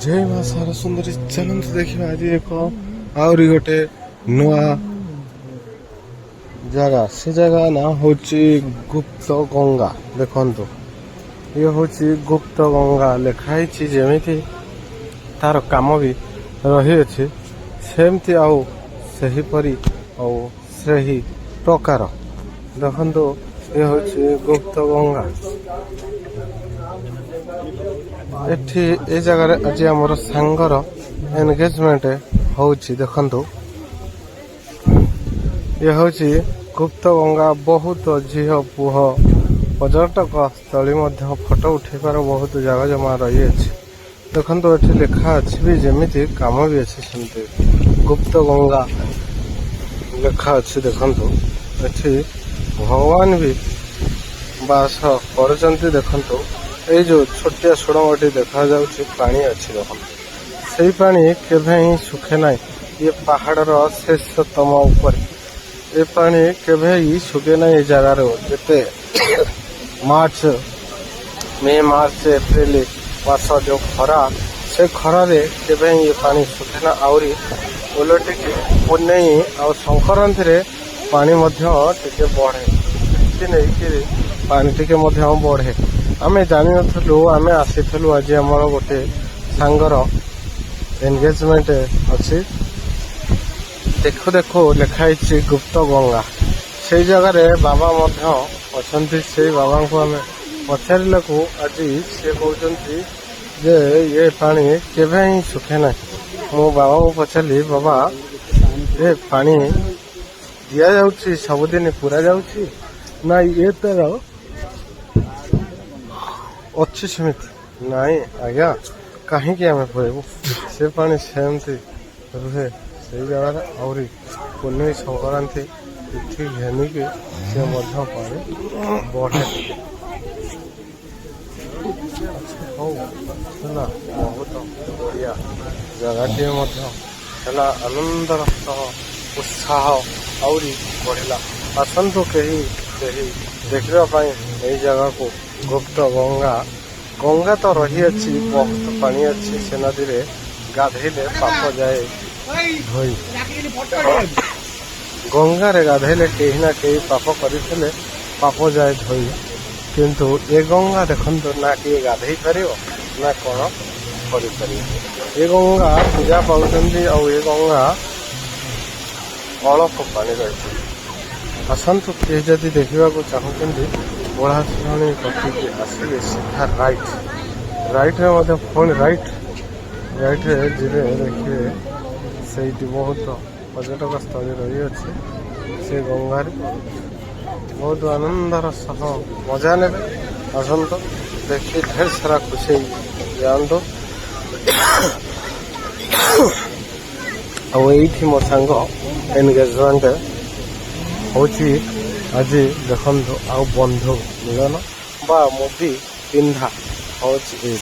ଜୟ ମା ସାରସୁନ୍ଦରୀ। ଚାଲନ୍ତୁ ଦେଖିବା ଆଜି ଏକ ଆହୁରି ଗୋଟେ ନୂଆ ଜାଗା। ସେ ଜାଗା ନାଁ ହଉଛି ଗୁପ୍ତ ଗଙ୍ଗା। ଦେଖନ୍ତୁ, ଇଏ ହଉଛି ଗୁପ୍ତ ଗଙ୍ଗା। ଲେଖା ହେଇଛି ଯେମିତି, ତାର କାମ ବି ରହିଅଛି ସେମିତି ଆଉ ସେହିପରି ଆଉ ସେହି ପ୍ରକାର। ଦେଖନ୍ତୁ, ଇଏ ହଉଛି ଗୁପ୍ତ ଗଙ୍ଗା। ଏଠି ଏ ଜାଗାରେ ଆଜି ଆମର ସାଙ୍ଗର ଏନଗେଜମେଣ୍ଟ ହଉଛି। ଦେଖନ୍ତୁ, ଇଏ ହଉଛି ଗୁପ୍ତ ଗଙ୍ଗା। ବହୁତ ଝିଅ ପୁଅ ପର୍ଯ୍ୟଟକ ସ୍ଥଳୀ ମଧ୍ୟ, ଫଟୋ ଉଠେଇବାର ବହୁତ ଜାଗା ଜମା ରହିଅଛି। ଦେଖନ୍ତୁ, ଏଠି ଲେଖା ଅଛି ବି ଯେମିତି, କାମ ବି ଅଛି ସେମିତି। ଗୁପ୍ତ ଗଙ୍ଗା ଲେଖା ଅଛି। ଦେଖନ୍ତୁ, ଏଠି ଭଗବାନ ବି ବାସ କରୁଛନ୍ତି। ଦେଖନ୍ତୁ, ଏଇ ଯୋଉ ଛୋଟିଆ ସୁଡ଼ଙ୍ଗଟି ଦେଖାଯାଉଛି, ପାଣି ଅଛି। ଦେଖନ୍ତୁ, ସେଇ ପାଣି କେବେ ହିଁ ଶୁଖେ ନାହିଁ। ଇଏ ପାହାଡ଼ର ଶେଷତମ ଉପରେ ଏ ପାଣି କେବେ ହିଁ ଶୁଖେ ନାହିଁ। ଏ ଜାଗାରୁ ଯେତେ ମାର୍ଚ୍ଚ, ମେ, ମାର୍ଚ୍ଚ, ଏପ୍ରିଲ ମାସ ଯୋଉ ଖରା, ସେ ଖରାରେ କେବେ ହିଁ ଏ ପାଣି ଶୁଖେ ନା। ଆହୁରି ଓଲଟିକି ପୁନେଇ ଆଉ ସଂକ୍ରାନ୍ତିରେ ପାଣି ମଧ୍ୟ ଟିକେ ବଢେ। ଏଠି ନେଇକିରି ପାଣି ଟିକେ ମଧ୍ୟ ବଢେ। ଆମେ ଜାଣିନଥିଲୁ, ଆମେ ଆସିଥିଲୁ। ଆଜି ଆମର ଗୋଟେ ସାଙ୍ଗର ଏନଗେଜମେଣ୍ଟ ଅଛି। ଦେଖୁ ଦେଖୁ ଲେଖା ହେଇଛି ଗୁପ୍ତ ଗଙ୍ଗା। ସେଇ ଜାଗାରେ ବାବା ମଧ୍ୟ ଅଛନ୍ତି। ସେଇ ବାବାଙ୍କୁ ଆମେ ପଚାରିଲାକୁ ଆଜି ସେ କହୁଛନ୍ତି ଯେ ଏ ପାଣି କେବେ ହିଁ ଶୁଖେ ନାହିଁ। ମୁଁ ବାବାଙ୍କୁ ପଚାରିଲି, "ବାବା, ଏ ପାଣି ଦିଆଯାଉଛି, ସବୁଦିନ ପୁରା ଯାଉଛି ନା ଇଏ ତାର ଅଛି ସେମିତି?" "ନାଇଁ ଆଜ୍ଞା, କାହିଁକି ଆମେ ପୁରେଇବୁ? ସେ ପାଣି ସେମିତି ରୁହେ ସେଇ ଜାଗାରେ। ଆହୁରି ପୁନେଇ ସଂକ୍ରାନ୍ତି ତିଥି ଘେନିକି ସେ ମଧ୍ୟ ପାଣି ବଢ଼େ ଟିକେ।" ଆଚ୍ଛା, ହଉ ହେଲା। ବହୁତ ବଢ଼ିଆ ଜାଗାଟିଏ ମଧ୍ୟ ହେଲା। ଆନନ୍ଦର ସହ ଉତ୍ସାହ ଆହୁରି ବଢ଼ିଲା। ଆସନ୍ତୁ କେହି କେହି ଦେଖିବା ପାଇଁ ଏଇ ଜାଗାକୁ, ଗୁପ୍ତ ଗଙ୍ଗା। ଗଙ୍ଗା ତ ରହିଅଛି, ବହୁତ ପାଣି ଅଛି। ସେ ନଦୀରେ ଗାଧେଇଲେ ପାପ ଯାଏ ଧୋଇ। ଗଙ୍ଗାରେ ଗାଧେଇଲେ କେହି ନା କେହି ପାପ କରିଥିଲେ ପାପ ଯାଏ ଧୋଇ। କିନ୍ତୁ ଏ ଗଙ୍ଗା ଦେଖନ୍ତୁ ନା, କିଏ ଗାଧେଇ ପାରିବ ନା କଣ କରିପାରିବ। ଏ ଗଙ୍ଗା ପୂଜା ପାଉଛନ୍ତି ଆଉ ଏ ଗଙ୍ଗା ଅଳପ ପାଣି ରହିଛି। ଆସନ୍ତୁ, କିଏ ଯଦି ଦେଖିବାକୁ ଚାହୁଁଛନ୍ତି, ବୁଢ଼ାଶୁଣି କତିକି ଆସିବେ, ସିଧା ରାଇଟ୍, ରାଇଟ୍ରେ ମଧ୍ୟ ପୁଣି ରାଇଟ୍, ରାଇଟ୍ରେ ଯିବେ, ଦେଖିବେ ସେଇଠି ବହୁତ ପର୍ଯ୍ୟଟକ ସ୍ଥଳୀ ରହିଅଛି। ସେ ଗଙ୍ଗାରେ ବହୁତ ଆନନ୍ଦର ସହ ମଜା ନେବେ। ଆସନ୍ତୁ, ଦେଖି ଢେର ସାରା ଖୁସି ହେଇ ଯାଆନ୍ତୁ। ଆଉ ଏଇଠି ମୋ ସାଙ୍ଗ ଏନଗେଜମେଣ୍ଟ ହଉଛି ଆଜି। ଦେଖନ୍ତୁ, ଆଉ ବନ୍ଧୁ ମିଳନ ବା ମୁଦି ପିନ୍ଧା ହଉଛି।